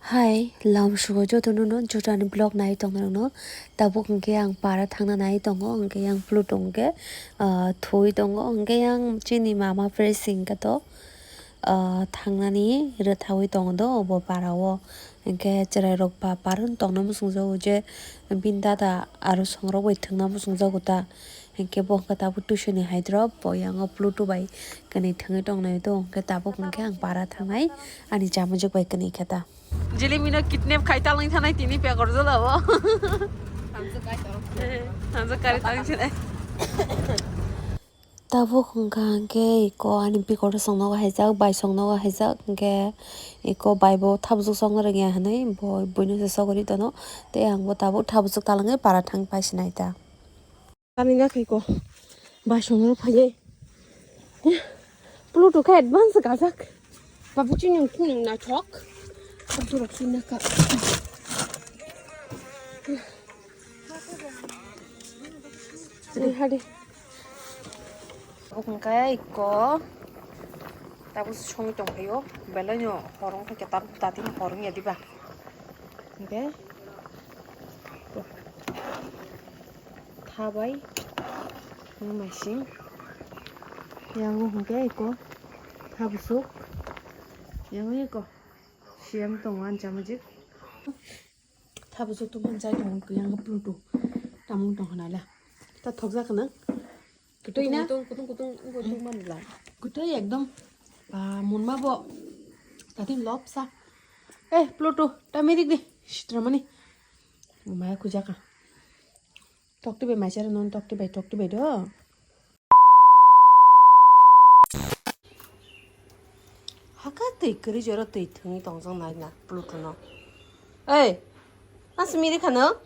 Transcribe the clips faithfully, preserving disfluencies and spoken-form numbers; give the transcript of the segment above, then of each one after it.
Hai, lam sugo joto no, no, jotani vlog nai tong rok no. Tabuk hwnkhe ang para thangna nai tongo, hwnkhe yang Pluto hwnkhe, ah, thwi tongo, hwnkhe yang chini mama Presi hwnkhe to, ah, thangnani rwthawi tongo do obo para o. Hwnkhe chwrai rok ba parwng tongna muchung jago je bini dada aro songrok bai thwngna muchung jago ta. Hwnkhe bo hwnkhe tabuk tuition ni hai drop, bo yango Pluto bai kwnwi thwngwi tongnai do, hwnkhe tabuk hwnkhe ang para thangnai ani chamajwk bai kwnwi khe ta. Jilimi no kidnap khai talwng thanai tini pekor jolao. Hamjwk kari tang sinai. Tabuk hwnkha hwnkhe iko ani pekor songnogo haijak, bai songnogo haijak, hwnkhe iko bai bo thabujwk songna rwngya hinwi bo buino se sogwi tono. Tei ang bo tabuk thabujwk talangwi para thang pai sinai ta. Ani na khai ko. Bai songno phaiye. Pluto khe advance gajak. Babu chini chini naithok. Pluto rok chini ka. Ni hadi. Okhon kai ko. Tabuk song tong phaio. Belai no horong khe tar tatin horong ya diba. Hingke. Thabai, maising, yango hwnkhe eko thabusuk, yango eko siyam tongo ani chamajik. Thabusuk tongmani jai tongo, yango Pluto tamung tong hwnala. Ta thokjak hwnang. Kwtwi na? Kutung, kutung, kutung, kutung, kutung manla. Kwtwi ekdom. Ba, munma bo. Tati lobsa. Eh, Pluto, tamirik di. Sitramani. Maya kujaka. Tokti bai maisara non tokti bai tokti bai do. Haka twi kwrwi jora twi thwngwi tongjak nai na Pluto no. Ei, asmiri khano.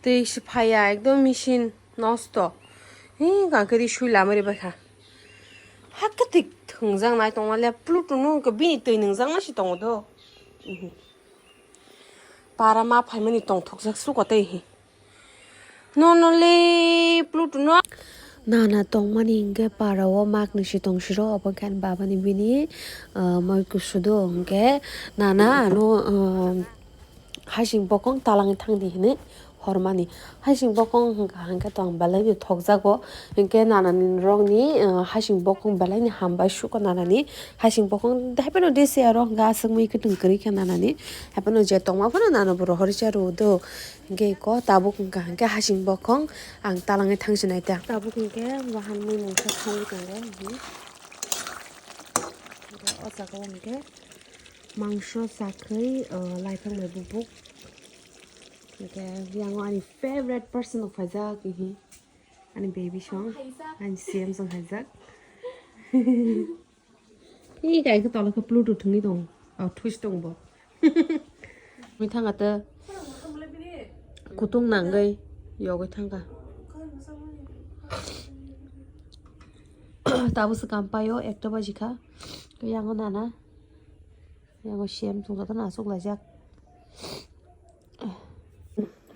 Twi si phaiya ekdom machine nosto. Hi gangkhe ri sui lamari bai kha. Haka twi thwngjak nai tongma le Pluto no hwnkhe bini twi nwngjak nai si tongo do. Para ma phaimani tongthokjak suko tei hi. Nono le Pluto no. Nana tongmani hingke para o makni si tong siro obo khe ani baba ni bini, ah, moi kusudo hingke nana ano, ah, hasing bokong talangwi thangdi hinui hormani. Hasing bokong hingka hingke tong belai no thokjago. Hingke nana ni rok ni, ah, hasing bokong belai ni hambai suko nana ni. Hasing bokong hapheno desi aro hingke aswk mui kwtwng kwrwi khe nana ni. Hapheno je tongma phano nana bo rohor cha rw do. Hingke iko tabuk hingka hingke hasing bokong ang talangwi thangsinai ta. Tabuk hingke wahan mui mungsa thangwi tongo. Hingke o jaga o hingke mangso sakwi, o, laithang bai bubuk. Hingke yango ani favorite person rok phaijak, hihi. Ani baby song, ani C M song phaijak. Hi kai khe tolo khe Pluto thwngwi tongo. Oh, thuis tongo bo. Mui thanga ta kutung nangwi yogwi thangkha. Tabuk swkang paio ekta baji kha. Yango nana. Yango C M tong jotono aswk laijak.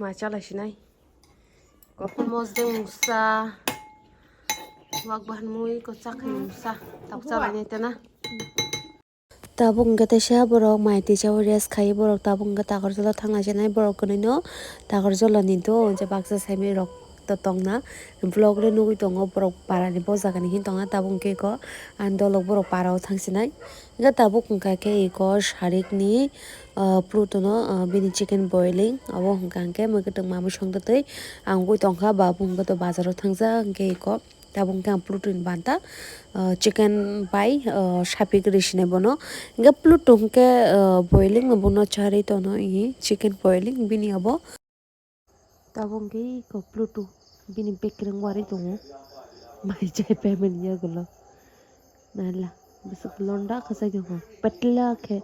Ma chalai sinai. Kokon mosdeng mungsa. Wak bahan mui ko chak mungsa. Tabuk chalai nai tena. Tabuk hingke teisa borok mai twi chao rest khai borok tabuk hingke Takarjala thangna chenai borok kwnwi no Takarjala ni do je baksa saimani rok to tongna vlog le nugwi tongo borok para ni bo jaga ni hin tongna tabuk hingke eko ang dolok borok para o thang chenai hingke tabuk hingka khe eko sarik ni, ah, Pluto no, ah, bini chicken boiling abo hingka hingke mui kwtwng mamui song twi ang ugwi tongkha babu hingke to bazar o thangjak hingke eko. Tabuk hingke ang Pluto ni banta, ah, chicken bai, ah, sapik rwi sinai bono. Hingke Pluto hingke, ah, boiling no bono charwi tono, ih, chicken boiling bini abo. Tabuk hingke iko Pluto bini bekereng warwi tongo. Mai chai payment ya gulo. Naila. Bwswk londa kwchai tongo. Patla khe.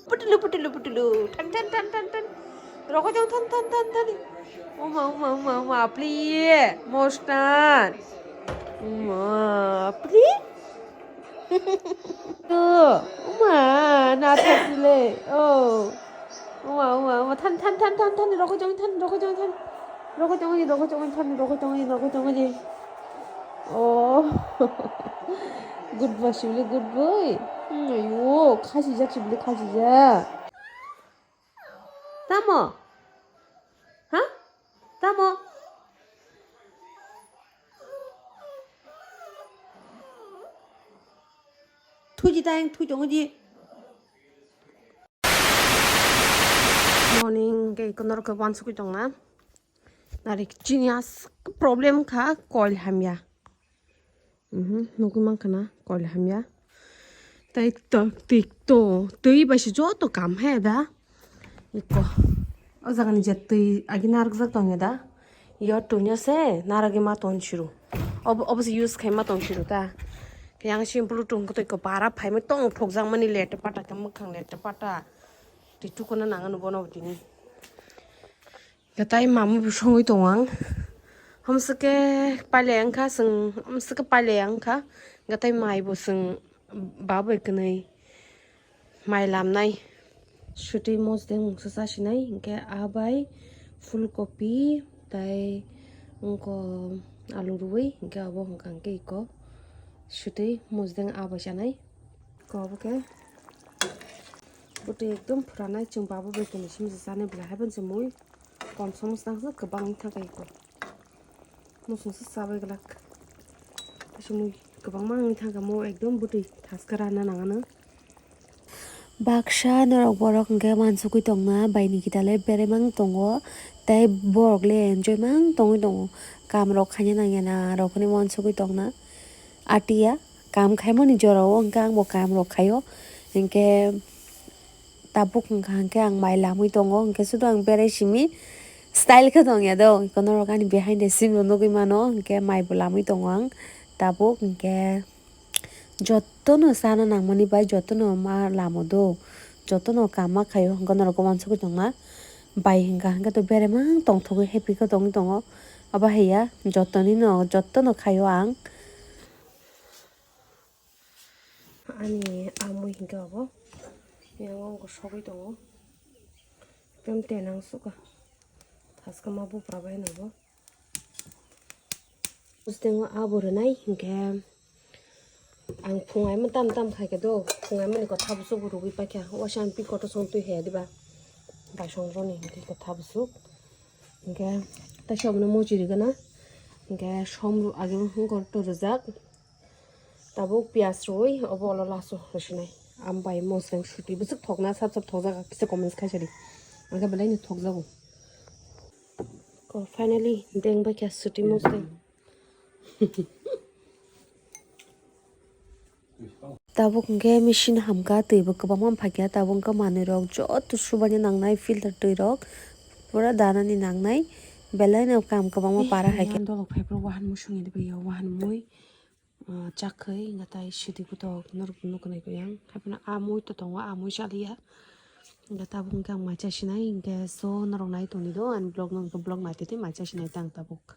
Putulu, putulu, putulu. Than, than, than, than, than. Rokojong than, than, than, than. Uma, uma, uma, uma. Apli. Mostan. Uma. Apli. Tu. Uma. Na thapile. Oh. Uma, uma, uma. Than, than, than, than, than. Rokojong than, rokojong than. Rokojong ni, rokojong than, rokojong ni, rokojong ni. Oh. Good boy, Shibli, good boy. Hmm, ayo, khasijak, Shibli, khasijak. Tamo? Ha? Tamo? Thuji tang, thui tongo ji. Morning, ke kono rok wansukui tongna. Nari chini as problem kha, coil hamya. Mhm, nugui mankha na, coil hamya. Tai to, tik to, twi bai se joto kam he da. Iko. O jaga ni je twi agi narwkjak tong ya da. Yo twi no se narwgwi ma ton siru. Obo, obo se use khai ma ton siru ta. Ke yang simple tung ko to iko bara phai ma tong thokjak mani lete pata ke mwkhang lete pata. Twi tukuna nang ano bono tini. Gatai mamu bo songwi tong ang. Hamsike paile wngkha chwng, hamsike paile wngkha. Gatai mai bo chwng ba bai kwnwi mai lamnai. Sutwi mosdeng mungsa chasinai, hinkhe a bai phulkopi tai wngkha alu rwui, hinkhe abo hwnkha hinkhe iko sutwi mosdeng a bai chanai. Iko abo khe bwtwi ekdom phuranai, chwng ba bai kwnwi simsa chanai belai haibani se mui. Kom somo se nang kwbang wngkha khe iko. Musung se chabai glak. Tei se mui kwbangma wngwi thangkha mo ekdom bwtwi thaska rana nangano. Baksa norok borok hwnkhe mansugui tongna bai ni kitalai beremang tongo tei borok le enjoy mang tongwi tongo. Kam rok khaina nangya na rok hinwi mansugui tongna atiya kam khaimani jora o hwnkhe ang bo kam rok khaio hinkhe. Tabuk hwnkha hwnkhe ang mai lamwi tongo, hwnkhe sudo ang berai simi style khe tongya do. Hwnkhe norok ani behind the scene bo nugwi mano, hwnkhe mai bo lamwi tongo ang tabuk. Hwnkhe jotono chana nangmani bai jotono ma lamo do, jotono kam ma khaio, hwnkhe norok uansugwi tongma bai hwnkha hwnkhe to berai mang tongthogwi happy khe tongwi tongo. Abo haiya jotonino jotono khaio ang. Ani amui hinkhe abo yang wngkha sogwi tongo. Ekdom tenang sukha. Thaskama bupra bai no bo. Bwskango abo rwnai hinkhe ang phungaima tam tam khaikhe do. Phungaimani kotha bwswk rwgwi paikha. Waisa ang pi kotor song twi haya diba. Baisong roni hinkhe kotha bwswk. Hinkhe taisa obono mochi rwgana. Hinkhe som age wngkha to rwjak. Tabuk piyaj rwui obo olo laso rwsinai. Ambai mosreng suti bwswk thokna sap sap thokjak kisa comments khaisadi. Angkhe belai no thokjago. Ko finally deng bai kha suti mosreng. Tabuk hwnkhe machine hamkha twi bo kwbangma phaikha tabuk hwnkhe manwi rok joto subani nangnai filter twi rok pura danani nangnai belai no kam kwbangma para haikhe. Dolok phaiphuru wahan mui songya dibai wahan mui. Ah, chakhwi, hwnkhe tai sidi kutok norok nuknai kuyang. Haiphano ah mui to tongo, ah mui chaliya. Hwnkhe tabuk hwnkhe ang mai chasinai, hwnkhe so norok nai tongdi do, ani vlog no hwnkhe vlog naitwi twi mai chasinai tang tabuk.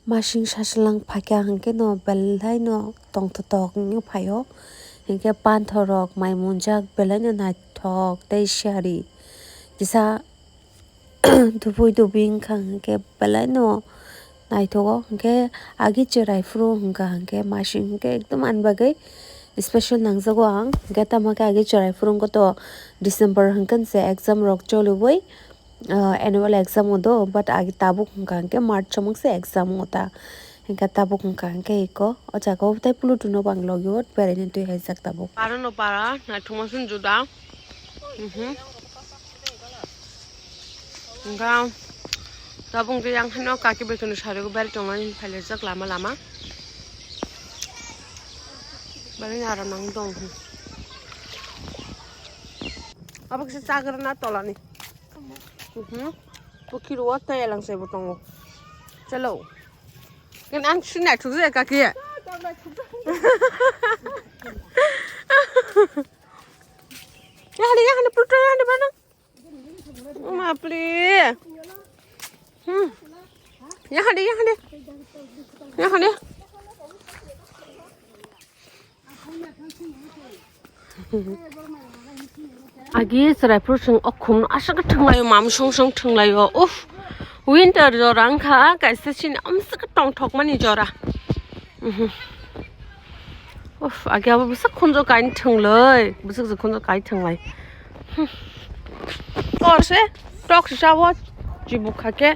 Masing sasalang phaikha hwnkhe no belai no tongthotok wngwi phaio. Hwnkhe panthor rok mai munjak belai no naithok tei siyari. Kisa Dubui dubui wngkha hwnkhe belai no naithogo, hwnkhe agi chwrai phuru hwnkha hwnkhe masing hwnkhe ekdom ani bagwi special nangjago ang, hwnkhe tamo khe agi chwrai phuru wngkha to December hwnkhe se exam rok choliui, ah, annual exam o do, but agi tabuk hwnkha hwnkhe March o mangse exam o ta. Hingkha tabuk hingkha hingkhe iko o jaga o tei Pluto no bo ang logi o beraina twi haijak tabuk. Para no para naithokma song juda. Mhm. Hingkha tabuk hingkhe yang haino kaki bai kheno sari o beri tongmani phailaijak lama lama. Bari ni aram nang tong. Abo kisa chagra na tola ni. Mhm. Pukhi ro tei elang se bo tongo. Chalo. Kan ang sini naithok je kaki. Yahani, yahani, Pluto yahani mana? Mapli. Hmm. Yahani, yahani. Yahani. Agi chwrai phuru chwng o khum no aswk thwnglaio, mam song song thwnglaio. Uff, Winter jora wngkha, kaisa chini amswk tongthokmani jora. Mhm. Uff, age abo bwswk khunju kaini thwnglai, bwswk je khunju kai thwnglai. Hmm. Kor se, tok se chawo, chibuk kha khe.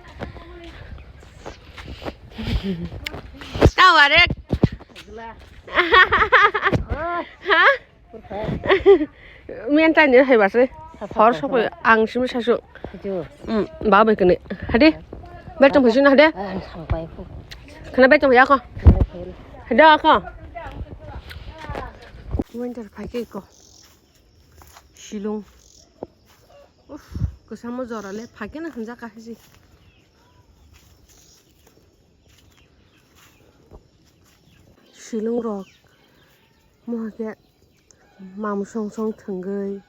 Taware. Ha? Mian tani hai base. Hor sokoi ang simi sasu. Haju. Hmm, ba bai kene. Hadi. Betom hajin hadi. Ang sangpai ku. Kana betom ya ko. Hadi ko. Winter phai ke ko. Shillong. Uff, kwchamo jora le phai khe na hwnjak kha hiji. Shillong rok mohai khe mamu song song thwngwi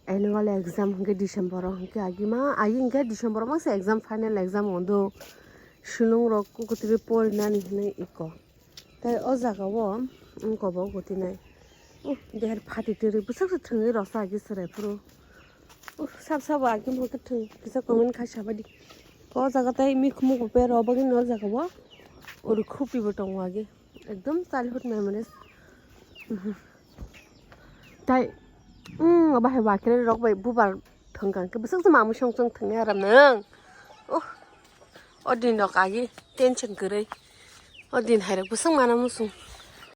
annual exam hwnkhe December o hwnkhe agima agi hwnkhe December o mangsa exam, final exam ondo. Shillong rok kwtwi porinani hinwi iko. Tei o jaga o wngkha bo goti nai. Uh, der phati twi rwi bwswk se thwngwi rw sa agi chwrai phuru. Uh, sab sabo agi mo khe thwng kisa comment khai sa baidi. O jaga tei mikhumu bo pero bagwi no o jaga o uri khupi bo tongo agi. Ekdom childhood memories. Mhm. Tai, mm, bahai bakire rok bai bubar thwngkang khe bwswk se mamu song song thwngya aram nang. Oh, o din rok agi tension kwrwi. O din hai rok bwswk mana musung.